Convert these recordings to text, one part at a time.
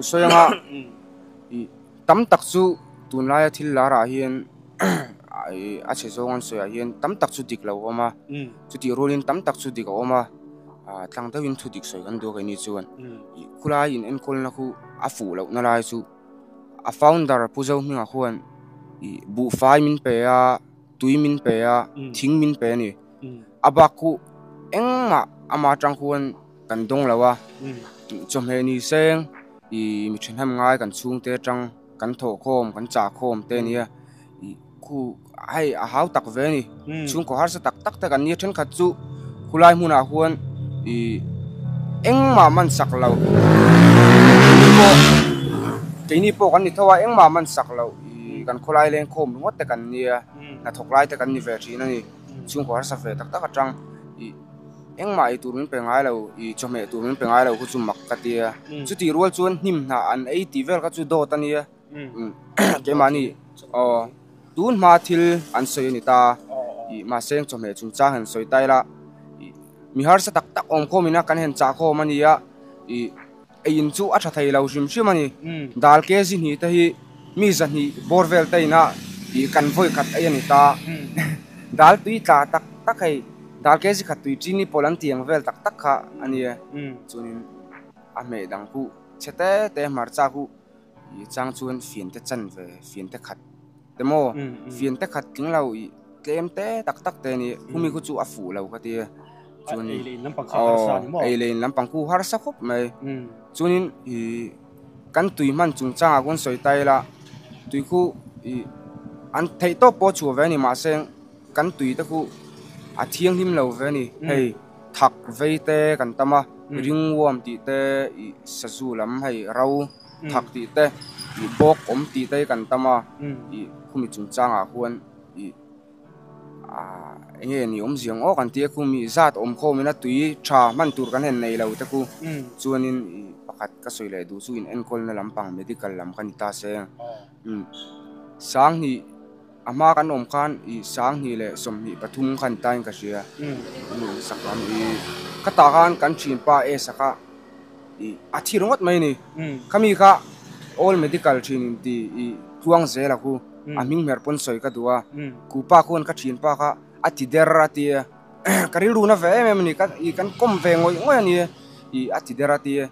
sawi anga ih tam tak chu tunlaia thil larah hian a chhe zawng an sawiah hian tam tak chu dik lo a awm a chutih rualin tam tak chu dik a awm a ah tlang deuhin thu dik sawi kan duh a keini chuan ih khulai in enkawlna khu a fuh lohna lai chu a founder Pu Zohminga khuan ih buhfai min pe a tui min pe a thing min pe a ni a bak khu engmah ama atang khuan kan dawng lo a chawhmeh ni seng ih mi thahnem ngai kan chhungte atang kan thawh khawm kan chah khawm te a nia ih khu hei a hau tak ve a ni chhungkaw harsa tak tak te kan nia thenkhat chu khulai hmunah huan ih engmah man sak lo pawh keini pawh kan ni tho a engmah man sak lo ih kan khawlai leng khawm ringawt te kan nia hnathawk lai te kan ni ve thin a ni chhungkaw harsa ve tak tak atang ih engmah ei tur min pe ngai lo ih chawhmeh tur min pe ngai lo khu chu mak ka tia chutih rual chuan hnim hnah an ei tih vel kha chu dawt a nia keimahni aw tun hma thil an sawi a ni ta ih mahse chawhmeh chungchang han sawi ta ila ih mi harsa tak tak awm khawm ina kan han chah khawm a nia ih ei in chu a tha thei lo hrim hrim a ni dal kg hnih te hi mi zahnih bawr vel te ina ih kan vawi khat ei a ni ta dal tui tla tak tak hei dal kg khat tui chini pawlh an tih ang vel tak tak kha a nia chuanin a hmeh dang khu chhe te te hmarcha khu Ih chang chuan fian te chan ve fian te khat te maw fian te khat tling lo ih tlem te tak tak te a ni khumi khu chu a fuh lo ka ti a chuanin aw ei leh in lampang khu harsa khawp mai chuanin ih kan tui hman chungchangah khawn sawi ta ila tui khu ih an theih tawp pawh a chhuah ve a ni mahse kan tui te khu a thianghlim lo ve a ni hei. Thak vei te kan tam a, ringworm tih te ih sazu lam hei ro thak tih te ih bawk awm tih te hi kan tam a, ih khumi chungchangah khuan ih ah eng nge ni awmzia ang aw kan tia khumi zat awm khawmin a tui tha hman tur kan han nei lo te khu chuanin ih pakhat ka sawi leh duh chu in enkawlna lampang medical lam ka ni ta se Sanghnih. A hma kan awm khan ih sanghnih leh 23 khan tain ka hria nu sak lam ih ka tah khan kan thianpa e saka ih a thi ringawt mai a ni khami kha all medical thin in ti ih tluang zel a khu a hming hmer pawn sawi ka duh a kupa khuan ka thianpa kha a ti der a tia ka rilru na ve em em a ni ih kan kawm ve ngawih ngawih a ni ih a ti der a tia.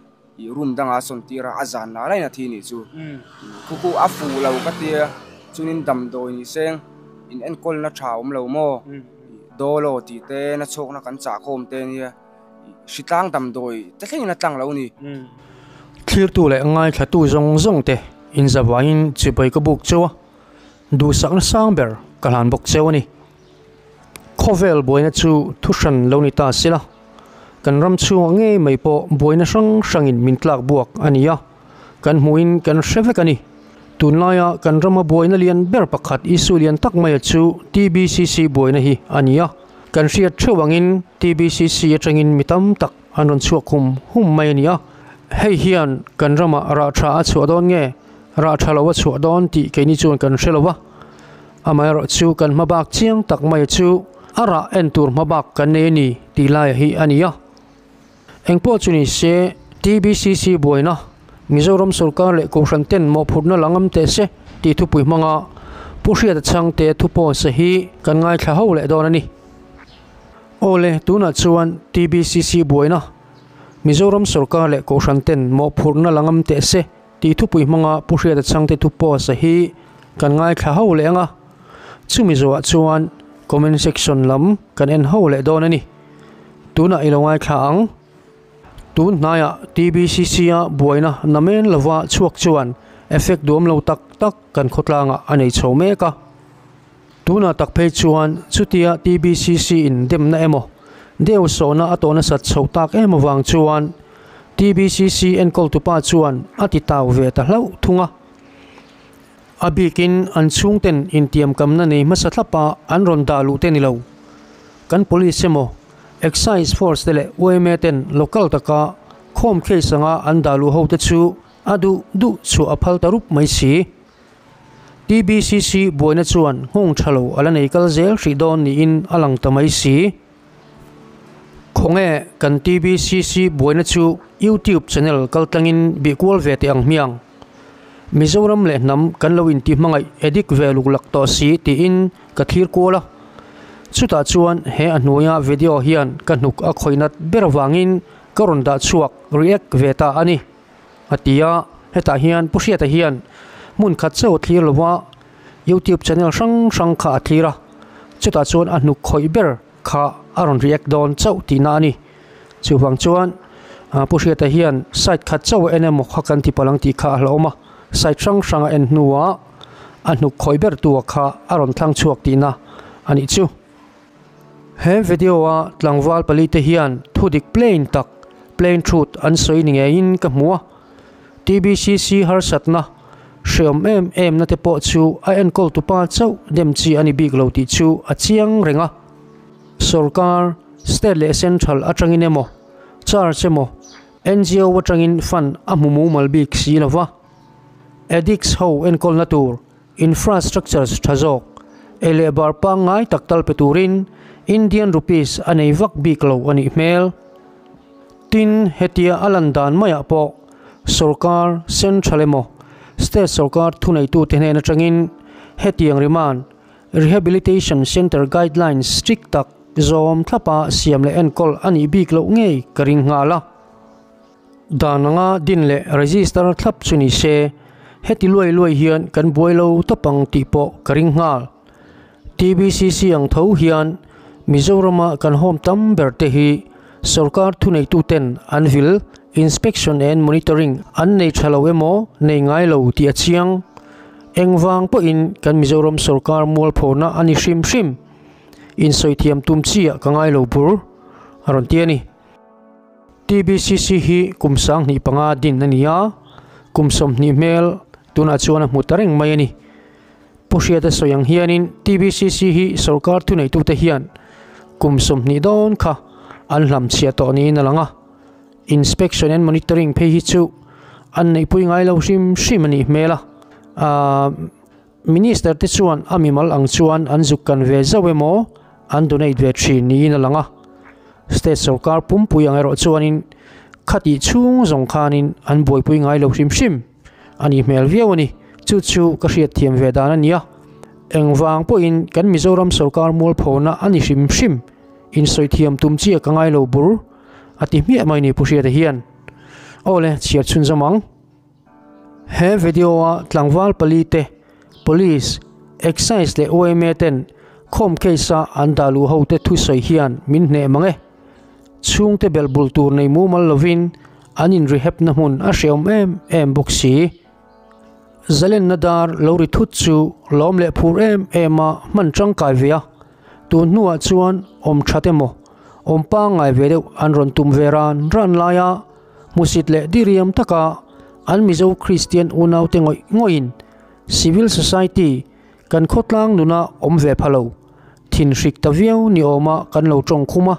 Ih room dangah a sawn tir a, a zan lah lain a thi nih chu. Khu khu a fuh lo ka tia, chuanin damdawi ni seng in enkawlna tha awm lo maw? Dawlaw tih te, na chhawkna kan chah khawm te nia, hritlang damdawi te thlengin a tlang lo ni. Thlirtu leh ngaithlatu zawng zawng te inzavaiin chibai ka buk cheu a, duhsakna sang ber ka hlan bawk cheu a ni. Khawvel buaina chu thu hran lo ni ta sila, kan ram chhungah ngei mai pawh buaina hrang hrangin min tlak buak a ni a, kan hmuhin kan hre vek a ni. Tunlaia kan rama buaina lian ber pakhat issue lian tak maia chu TBCC buaina hi a ni a, kan hriat theuh angin TBCC atangin mi tam tak an rawn chhuak hum hum mai a ni a, hei hian kan ramah rah tha a chhuah dawn nge rah tha lo a chhuah dawn tih keini chuan kan hre lo va. Amaherawh chu kan hmabak chiang tak mai chu a rah en tur hmabak kan nei a ni tih laia hi a ni a. Engpawh chu ni se TBCC buaina Mizoram sawrkar leh Kohhran ten mawhphurhna la ngam teh se tih thupui hmanga Pu Hriata Chhangte thu post hi kan ngaithla ho leh dawn a ni. Awle tunah chuan TBCC buaina Mizoram sawrkar leh Kohhran ten mawhphurhna la ngam teh se Tih thupui hmanga Pu Hriata Chhangte thu post a hi kan ngaithla ho leh ang a, chumi zawhah chuan comment section lam kan en ho leh dawn a ni. Tunah i lo ngaithla ang. Tun hnaiah TBCC a buaina namen lova chhuak chuan effect duam lo tak tak kan khawtlangah a nei chho mek a. Tunah tak phei chuan chutia TBCC in demna emaw deu sawhna a tawh nasat chhoh tak em avang chuan TBCC enkawltupa chuan a ti tau ve ta hlauh thung a. A bikin an chhungten intiamkamna nei hmasa thlapa an rawn dah luh te ni lo. Kan police emaw Excise Force te leh yma ten local taka khawm case anga an dah luh ho te chu a duh duh chhuah a phal ta rup mai si. TBCC buaina chuan nghawng tha lo a la nei kal zel hrih dawn niin a lang ta mai si. Khawnge kan TBCC buaina chu YouTube channel kaltlangin bih kual ve teh ang hmiang. Mizoram leh hnam kan lo inti hmangaih edik ve luklak tawh si tiin ka thlir kual a. Chutah chuan he a hnuaia video hian ka hnuk a khawih nat ber avangin ka rawn dah chhuak react ve ta a ni, a ti a. Hetah hian Pu Hriata hian hmun khat chauh a thlir lova YouTube channel hrang hrang kha a thlir a, chutah chuan a hnuk khawih ber kha a rawn react dawn chauh tihna a ni. Chuvang chuan Pu Hriata hian side khat chauh a en emaw kha kan ti palh ang tih kha a hlauhawm a, side hrang hrang a en hnuah a hnuk khawih ber tua kha a rawn thlang chhuak tihna a nih chu. He video a tlangval pali te hian thudik plain tak, plain truth an sawi ni ngeiin ka hmu a. TBCC harsatna hreawm em em na te pawh chu a enkawl tupa chauh dem chi a ni bik lo tih chu a chiang reng a. Sorkar, state leh central atangin emaw, church emaw, NGO atangin fund a hmu mumal bik si lo va. Addicts ho enkawlna tur infrastructures tha zawk, ei leh bar pangngai tak tal pe turin Indian rupees a nei vak bik lo a nih hmel. Tin, hetia a lan dan maiah pawh sorkar, central emaw state sorkar thuneitute hnen atangin hetiang remand, rehabilitation centre guidelines strict tak zawm thlapa siam leh enkawl a nih bik loh ngei ka ring nghal a. Dan anga din leh register thlap chu ni se, heti luai luai hian kan buai lo tawp ang tih pawh ka ring nghal. TBCC ang tho hian Mizorama kan home tam ber te hi sorkar thuneituten an vil, inspection and monitoring, an nei tha lo emaw nei ngai lo tih a chiang. Engvang pawhin kan Mizoram sorkar mualphawna a ni hrim hrim. Insawithiam tum chiah ka ngai lo bur, a rawn ti a ni. TBCC hi kum 25 din a ni a, kum 20 hmel tunah chuan a hmu ta reng mai a ni. Pu Hriata sawi ang hianin TBCC hi sorkar thuneitute hian kum 20 dawn kha an hlamchhiah tawh niin a lang a, inspection and monitoring phei hi chu an neihpui ngai lo hrim hrim a nih hmel a. Minister te chuan a mimal ang chuan an zuk kan ve zauh emaw an donate ve thin niin a lang a, state sorkar pumpui ang erawh chuanin khatih chhung zawng khanin an buaipui ngai lo hrim hrim. A nih hmel viau a ni. Chu chu ka hriat thiam ve dan a nia. Engvang pawhin kan Mizoram sorkar mualphona a ni hrim hrim. Insawi thiam tum chiah ka ngai lo bur, a ti hmiah mai ni Pu Hriata hian. Awle, chhiar chhunzawm ang. He video a tlangval pali te, Police, Excise leh yma ten khawm case a an dah luh ho te thusawi hian min hneh mang e. Chhungte belh bul tur nei mumal lovin an in rehab na hmun a hreawm em em bawk si. Zalenna dar lo ri thut chu lawm leh phur em em a hman tangkai ve a, tun hnuah chuan awm that emaw awm pangngai ve deuh an rawn tum ve ran ran laia hmusit leh diriam taka an Mizo Kristian unaute ngawih ngawih in civil society kan khawtlang nuna awm ve pha lo thin hrik ta viau ni awma kan lo tawng khum a.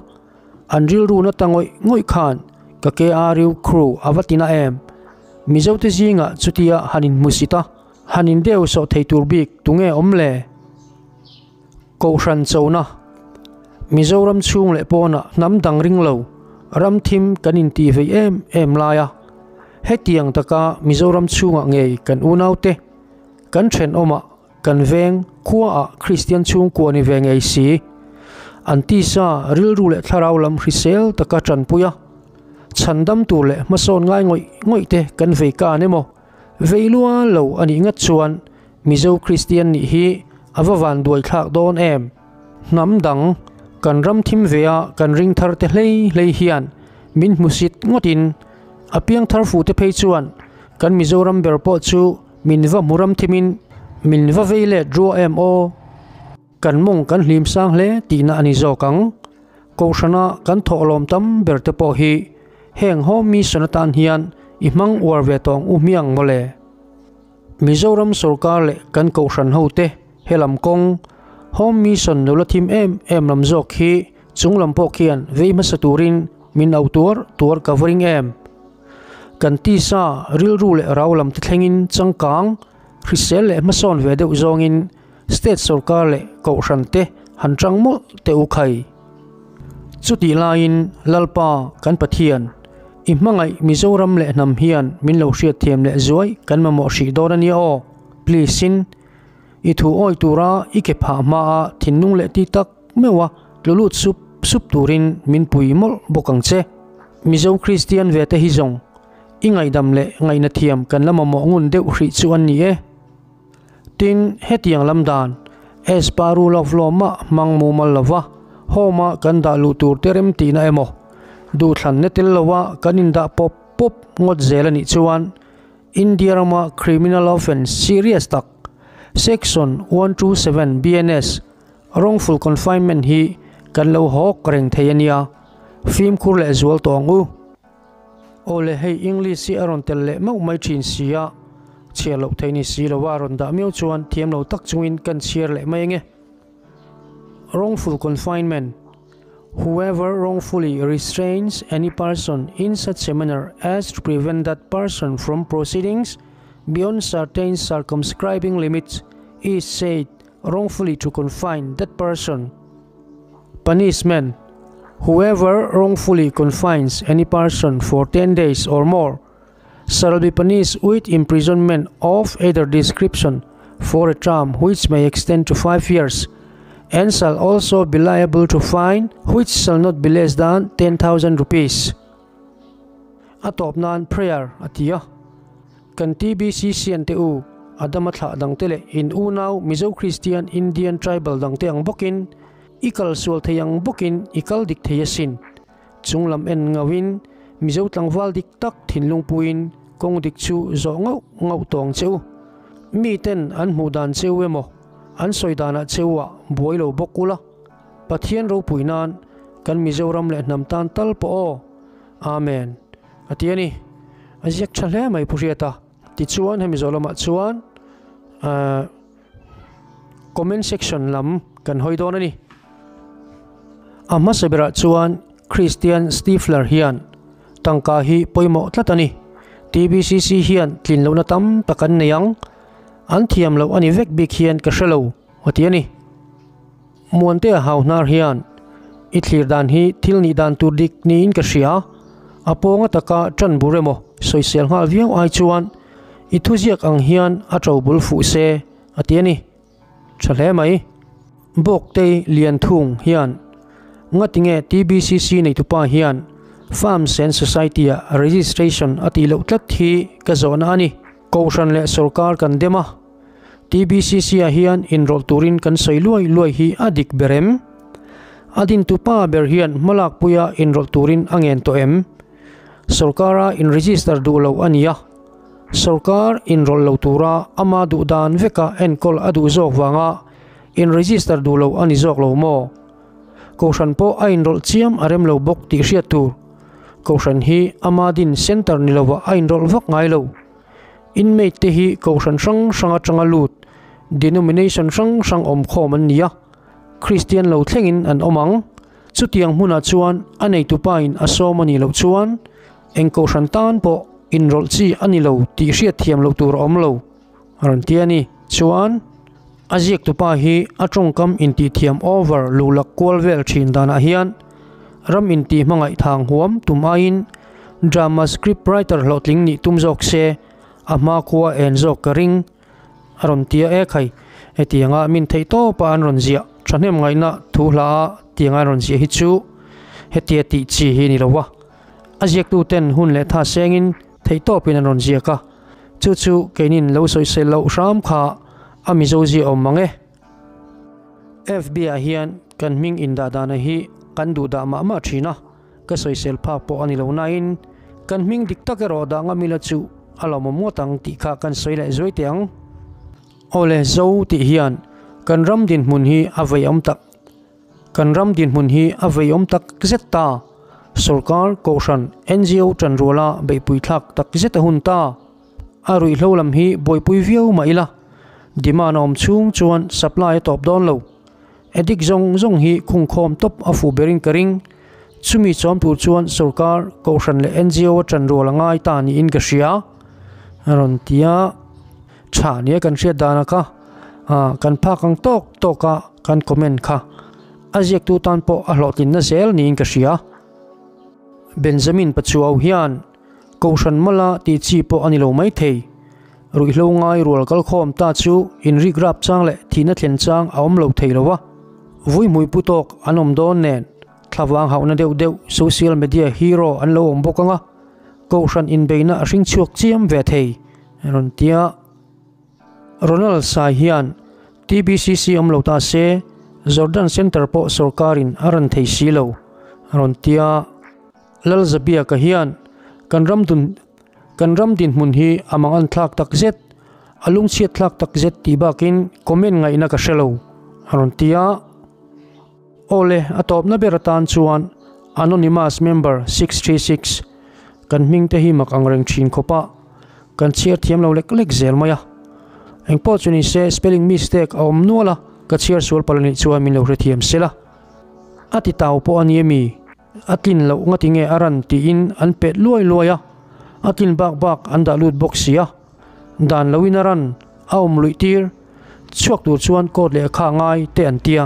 An rilru na ta ngawih ngawih khan ka KRU crew a va ti na em? Mizo te zingah chutia han inhmusit a, han indeu sawh thei tur bik tunge awm le? Kohhran chona, Mizoram chhung leh pawnah hnam dang ring lo, ram thim kan intih vei em em lai a, hetiang taka Mizoram chhungah ngei kan unaute, kan thenawmah Kan veng khuaah Kristian chhungkua ni ve ngei si. An tisa rilru leh thlarau lam hrisel taka tanpui a, chhandam tur leh hmasawn ngai ngawih ngawih te kan vei kan emaw, vei lua lo a nih ngat chuan Mizo Kristian nih hi a va van duai thlak dawn em? Hnam dang kan ram thim ve a kan ring thar te hlei hlei hian min hmusit ngawtin a piang thar fuh te phei chuan kan Mizoram ber pawh chu Min va hmu ram thimin min va vei let rua em aw? Kan mawng kan hlim sang hle tihna a ni zawk ang. Kohhrana kan thawhlawm tam ber te pawh hi heng Home Mission atan hian i hmang uar ve tawng u hmiang mawle. Mizoram sorkar leh kan kohhran hote helam kawng Home Mission nula thim em em lam zawk hi chung lam pawh khian vei hmasa turin min au tuar tuar ka va ring em. Kan tisa, rilru leh rau lam te thlengin changkang, hrisel leh hmasawn ve deuh zawngin state sorkar leh kohhran te han tang mawlh teh u khai. Chutih laiin Lalpa kan Pathian, i hmangaih Mizoram leh hnam hian min lo hriatthiam leh zuai kan mamawh hrih dawn a nia aw. Please in i thu awi tura i ke phah hmaa thinlung leh ti tak meuha tlu lut sup sup turin min pui mawlh bawk ang che. Mizo Kristian ve te hi zawng i ngaihdam leh ngaihna thiam kan la mamawh ngun deuh hrih chu an ni e. Tin, hetiang lam dan, as per rule of law mah hmang mumal lova home-a kan dah luh tur te rem tihna emaw, duhthlanna tel lova kan indah pawp pawp ngawt zel a nih chuan India rama criminal offence serious tak, Section 127 BNS, wrongful confinement hi kan lo hawk reng thei a nia, fimkhur leh zual tawh ang u. Awle hei English hi a rawn tel leh mauh mai thin si a, chhiar loh theih ni si lo a rawn dah miau chuan thiam lo tak chungin kan chhiar leh mai ange. Wrongful confinement Whoever wrongfully restrains any person in such a manner as to prevent that person from proceedings beyond certain circumscribing limits is said wrongfully to confine that person. Punishment Whoever wrongfully confines any person for 10 days or more shall be punished with imprisonment of either description for a term which may extend to 5 years and shall also be liable to fine which shall not be less than 10,000 rupees. A tawp nan prayer a ti a. Kan TBCC an te u, Adama thlah dangte leh in unau Mizo Kristian Indian tribal dangte ang bawkin I kal sual thei ang bawkin i kal dik thei asin. Chunglam en ngauhin Mizo tlangval dik tak thinlung puiin kawng dik chu zawh ngauh ngauh tawng che u. Mi ten an hmuh dan che u emaw, an sawi danah che u ah buai lo bawk ula. Pathian ropui nan kan Mizoram leh hnam tan tal pawh aw. Amen. A ti a ni. A ziak tha hle mai Pu Hriata. Tichuan hemi zawh lamah chuan ahh. Comment section lam kan hawi dawn a ni. A hmasa berah chuan Christian Stifler hian tangka hi pawimawh tlat a ni. TBCC hian tlin lohna tam tak an nei ang. An thiam loh a ni vek bik hian ka hre lo, a ti a ni. Muantea Hauhnar hian i thlir dan hi thil nih dan tur dik niin ka hria. A pawnga taka tan bur emaw sawisel nghal viau ai chuan i thuziak ang hian a to bul fuh se a ti a ni. Tha hle mai. Bawktei Lianthung hian ngatinge TBCC neitupa hian Farms and Society ah registration a tih loh tlat hi ka zawhna a ni. Kohhran leh sawrkar kan dem a. TBCC ah hian inrawlh turin kan sawi luai luai hi a dik ber em? A dintu pa ber hian hmalak puia inrawlh turin a ngen tawh em? Sawrkara in register duh lo a nia. Sawrkar inrawlh lo tura ama duh dan veka enkawl a duh zawk vanga in register duh lo a ni zawk lo maw? Kohhran pawh a inrawlh chiam a rem lo bawk tih hriat tur. Kohhran hi ama din center ni lovah a inrawlh vak ngai lo. Inmate te hi kohhran hrang hrang atanga lut, denomination hrang hrang awm khawm an ni a, Kristian lo thlengin an awm ang. Chutiang hmunah chuan a neitupa in a sawm a nih loh chuan eng kohhran tan pawh inrawlh chi a ni lo tih hriat thiam loh tur a awm lo, a rawn ti a ni. Chuan a ziaktupa hi a tawngkam intihthiam over luhlak kual vel thin danah hian ram intih hmangaih thang huam tum aiin Drama script writer hlawhtling nih tum zawk se, a hma khua en zawk ka ring a rawn ti a e khai. Hetianga min theih tawpa an rawn ziah thahnem ngaihna thu hla a tianga an rawn ziah hi chu hetia tih chi hi ni lo a. A ziaktu ten hun leh tha sengin theih tawpin an rawn ziak a, chu chu keinin lo sawisel loh hram kha a Mizo zia awm mang e. FB ah hian kan hming indah dana hi kan duh dah mah mah thin a. Ka sawisel phak pawh a ni lo nain kan hming dik tak erawh dah ngam ila chu a lawmawm ngawt ang tih kha kan sawi leh zuai teh ang. Awle Zo tih hian kan ram dinhmun hi a vei awm tak kan ram dinhmun hi a vei awm tak zet ta. Sorkar, Kohhran, NGO tanruala beihpui thlak tak zet a hun ta. A ruihhlo lam hi buaipui viau mah ila demand a awm chhung chuan supply a tawp dawn lo. Addict zawng zawng hi khungkhawm tawp a fuh berin ka ring. Chumi chawm tur chuan sorkar, kohhran leh NGO a ṭan rual a ngai ta niin ka hria. A rawn ti a, tha nia kan hriat danah kha kan phak ang tawk tawka kan comment kha. A ziaktu tan pawh a hlawhtlinna zel niin ka hria. Benjamin Pachuau hian Kohhran mala tih chi pawh a ni lo maithei. Ruihhlo ngai rual kalkhawm ta chu inrik rap chang leh thihna thlen chang a awm lo thei lo a. Vuihmui pu tawk an awm dawn nen thlavang hauhna deuh deuh social media hero an lo awm bawk ang a, Kohhran inbeihna a hring chhuak chiam ve thei, rawn ti a. Ronald Sai hian TBCC awm lo ta se, Jordan Centre pawh sorkarin a ran thei si lo, a rawn ti a. Lalzabiaka hian kan ram dun kan ram dinhmun hi a mang an thlak tak zet, a lungchhiat thlak tak zet tih bakin comment ngaihna ka hre lo, a rawn ti a. Awle, a tawpna ber atan chuan Anonymous member 636 kan hming te hi mak ang reng thin khawp a, kan chhiar thiam lo lek lek zel mai a. Engpawh chu ni se spelling mistake a awm nual a, ka chhiar sual palh anih chuan min lo hrethiam sela. A ti tau pawh a ni ami? A tlin loh ngati nge a ran tiin an pet luai luai a, a tlin bak bak an dah lut bawk si a. Dan loin a ran a awm luih tir chhuak tur chuan court leh kha ngai te an tia.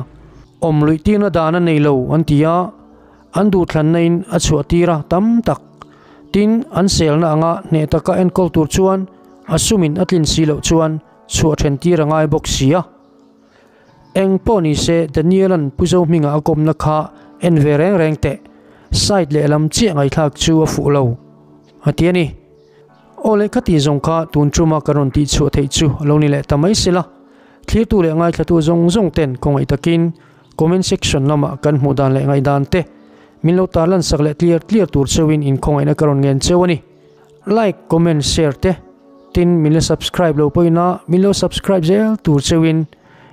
Awm luih tirna dan a nei lo an ti a, an duhthlanna in a chhuah tir a tam tak. Tin, an selna anga hneh taka enkawl tur chuan a sumin a tlin si loh chuan chhuah then tir a ngai bawk si a. Eng pawh ni se Daniel-a'n Pu Zohminga a kawmna kha en ve reng reng teh, side lehlam chiah ngaihthlak chu a fuh lo, a ti a ni. Aw leh khati zawng kha tun tuma ka rawn tih chhuah theih chu a lo ni leh ta mai sela, thlirtu leh ngaithlatu zawng zawng ten khawngaih takin comment section lamah kan hmuh dan leh ngaihdan te min lo tarlan sak leh tliar tliar tur cheuhin inkhawngaihna ka rawn ngen cheu a ni. Like, comment, share te tin min la subscribe lo pawhin min lo subscribe zel tur cheuhin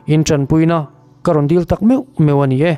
in tanpuina ka rawn dil tak meuh meuh a ni e.